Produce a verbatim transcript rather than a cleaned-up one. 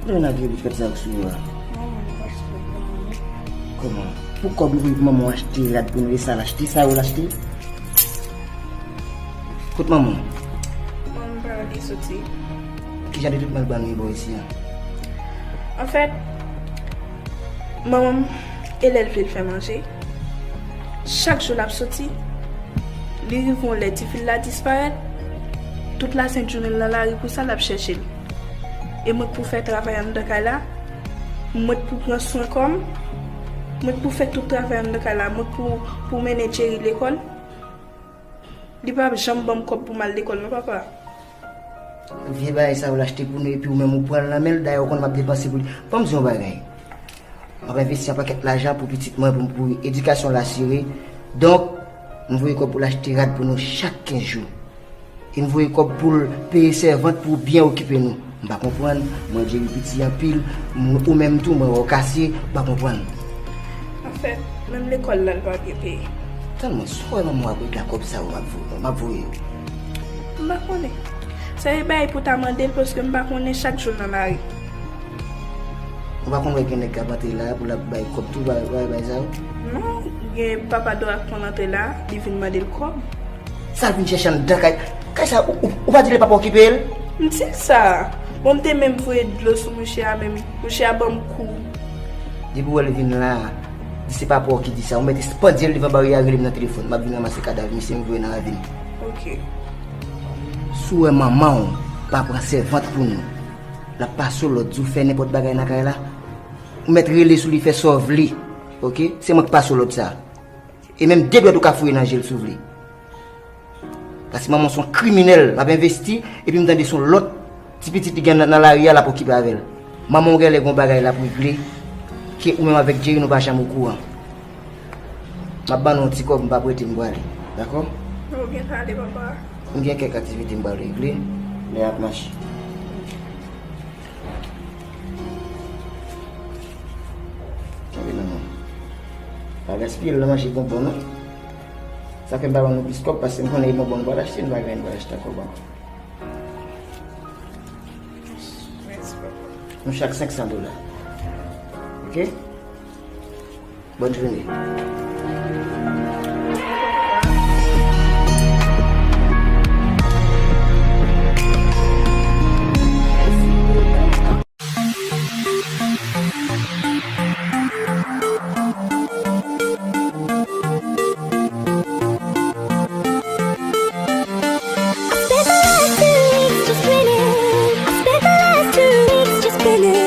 Kote w nage bout fèt sa yo sou ou a? Manman m pa sou kòb la, non. Kòman? Pou kòb ou voye pou manman w achte rad pou nou, e sa l achte, sa yo l achte? Kot manman w? Manman m pa wè li soti. Ki jan de tretman l ban nou bò isi a? Anfèt, manman m, e lè l vle l fè manje, chak jou l ap soti. Li rive yon lè, tifi l la disparèt. Tout lasent jounen l nan lari pou sa, l ap chèche l. E mwen k pou fè travay anndan kay la, mwen k pou pran swen kò m, mwen k pou fè tout travay anndan kay la, mwen k pou, pou mennen Jerry lekòl. Li p ap janm ban m kòb pou m al lekòl non, papa. Vye bagay sa yo l achte pou nou, epi ou menm ou pran l nan men l, dayè ou konn m ap depanse pou li. Ban m di yon bagay. M ap envesti yon pakèt lajan pou pitit mwen, pou, pou edikasyon l asire. Donk, m voye kòb pou l achte rad pou nou chak kenz jou. E m voye kòb pou l peye sèvant pou byen okipe nou. M pa konprann, mwen Jerry piti anpil, m, ou menm tou, mwen wè w kase, m pa konprann. Anfèt, menm lekòl la, l pa byen peye. Tann mwen, sa w wè manman w ap regle ak kòb sa yo m ap vo-, m ap voye yo? M pa konnen. Sa e bagay pou ta mande l, paske m pa konnen, chak jou l nan lari. Ou pa konn wè gen nèg k ap antre la pou l ap bay kòb tou, bay, bay, bay sa yo? Non, gen papa Dora k konn antre la, li vin mande l kòb. Sa l vin chèche anndan kay, kay sa, ou, ou, ou pa di l e papa w ki peye l? M di l sa. Bon, m te menm voye dlo sou mouche a, men mouche a ban m kou. Depi w wè l vin la, di se papa w ki di sa. Ou mèt espandye l devan baryè a, rele m nan telefòn. M ap vin ranmase kadav misye, m voye nan ravin. Ok. Si w wè manman w pa pran sèvant pou nou, l ap pase w lòd, di w fè nenpòt bagay nan kay la, ou mèt rele sou li, fè sa w vle. Oke? Se mwen k pase w lòd sa. E menm de dwèt ou ka foure nan je l si w vle. Paske manman w se yon kriminèl, l ap envesti, epi m tande se yon lòt ti pitit li gen nan, nan lari a, l ap okipe avè l. Manman w genlè gen yon bagay l ap regle, ke ou menm avèk Jerry nou pa janm okouran. M ap ban nou yon ti kòb, m p ap rete, m prale. Dakò? Ou byen pale, papa. M gen kèk aktivite m pral regle, lè y ap mache. Tande non, non. Pa gaspiye l nan manje bonbon, non. Sa fè m pa ban nou plis kòb, paske m konnen e bonbon nou pral achte, nou pa gen, nou pral achte kòb ankò. Mèsi, papa. Nou chak senk san dola. Oke? Bòn jounen. I spent the last two weeks just grinning. I spent the last two weeks just grinning.